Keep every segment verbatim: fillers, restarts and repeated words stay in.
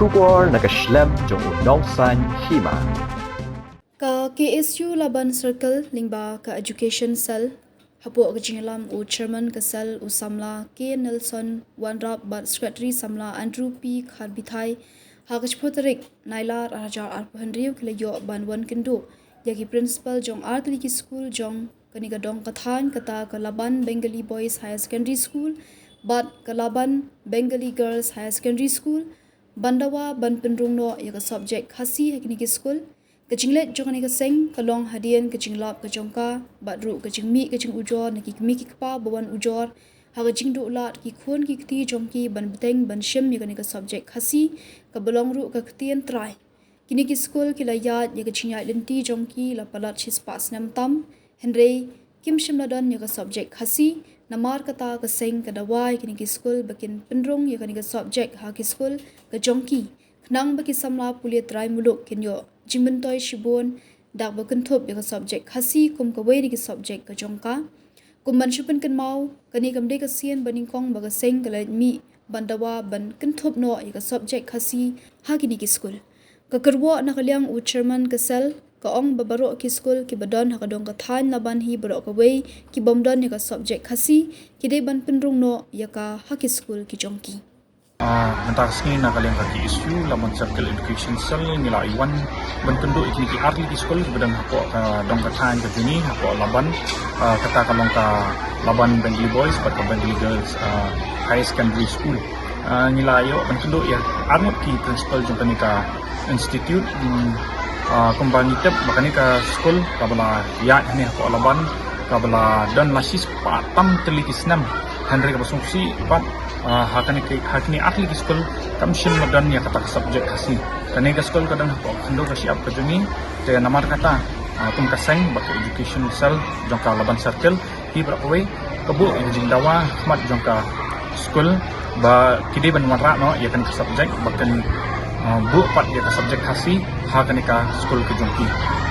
Khubor na ka shlem jong u nongsaiñ hima. Ka K S U Laban Circle lyngba ka Education Cell, hapoh ka jingïalam u Chairman ka Cell u Samla K Nelson Wanrap bad Secretary Samla Andrew P Kharbithai, ha ka shiphew tarik Nailar ar hajar arphew hynriew ki la ïoh ban wan kynduh ïa ki principal jong artylli ki skul jong kane ka dong ka thaiñ, kata ka Laban Bengali Boys Higher Secondary School bad ka Laban Bengali Girls Higher Secondary School, ban dawa ban pynrung noh ïa ka subject Khasi ha kine ki skul. Ka jingleit jong kane ka seng ka long hadien ka jinglap ka jong ka bad ruh ka jingmih ka jingujor na ki kmie ki kpa ba wan ujor ha ka jingduh lad ki khun ki kti jong ki ban bteng ban shim ïa kane ka subject Khasi, kaba long ruh ka ktien trai. Kine ki skul ki la ïaid ïa ka jingïaid lynti jong ki la palat shispah snem tam, hynrei kim shym la don ïa ka subject Khasi. Namar kata ka seng ka dawa ïa kine ki skul ba kin pynrung ïa kane ka subject ha ki skul ka jong ki, khnang ba ki samla pule trai muluk kin ïoh jingmyntoi shibun da kaba kynthup ïa ka subject Khasi kum kawei na ki subject ka jong ka. Kum ban shu pynkynmaw, kane kam dei ka sien ba nyngkong ba ka seng ka la mih ban dawa ban kynthup noh ïa ka subject Khasi ha kine ki skul. Ka kyrwoh na ka liang u Chairman ka Cell ka ong ba baroh ki skul kiba don ha ka dong ka thaiñ Laban hi baroh kawei ki bym don ïa ka subject Khasi, ki dei ban pynrung noh ïa ka ha ki skul ki jong ki. Ah, mynta ka sngi na ka liang ka K S U Laban Circle Education Cell ngi la ïa wan ban kynduh ïa kine ki artylli ki skul kiba don hapoh ka dong ka thaiñ ka jong ngi hapoh Laban, ah, kata ka long ka Laban Bengali Boys bad ka Bengali Girls, ah, Higher Secondary School. Ah, ngi la ïoh ban kynduh ïa arngut ki principal jong kane ka institute, mm, ah, kumba ngi tip ba kane ka skul kaba la ïaid hangne hapoh Laban kaba la don la shispah tam tylli ki snem, hynrei kaba sngewsih pat, ah, ha kane ki, ha kine artylli ki skul kam shym la don ïa kata ka subject Khasi. Kane ka skul ka don hapoh khyndew ka shyiap ka jong ngi, te namar kata, ah, kum ka seng bad ka Education Cell jong ka Laban Circle, hi baroh kawei ka buh ïa ka jingdawa ha khmat jong ka skul ba ki dei ban wanrah noh ïa kane ka subject, ba kin, ah, buh pat ïa ka subject Khasi ha kane ka skul ka jong ki.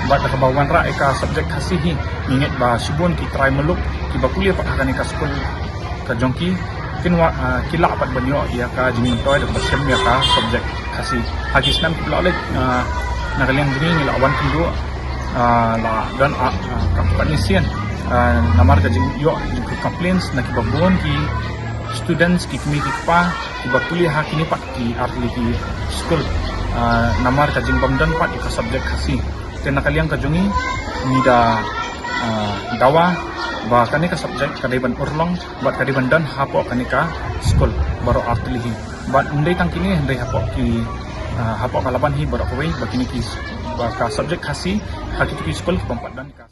Bad da kaba wanrah ïa ka subject Khasi hi, ngi ngeit ba shibun ki trai muluk kiba pule pat ha kane ka skul ka jong ki kin wa-, ah, ki lah pat ban ïoh ïa ka jingmyntoi da kaba shem ïa ka subject Khasi. Ha ki snem kiba la leit, ah, na ka liang jong ngi ngi la wan kynduh, ah, la don, ah, ah, ka pat ni sien, ah, namar ka jingïoh jong ki complaints na kiba bun ki students, ki kmie ki kpa kiba pule ha kine pat ki artylli ki skul, ah, namar ka jingbym don pat ïa ka subject Khasi. Te na ka liang ka jong ngi ngi da, ah, dawa ba kane ka subject ka dei ban urlong bad ka dei ban don hapoh kane ka skul baroh artylli hi. Bad ym dei tang kine, hynrei hapoh ki, ah, hapoh ka Laban hi baroh kawei ba kine ki, ba ka subject Khasi ha kito ki skul ki bym pat don ka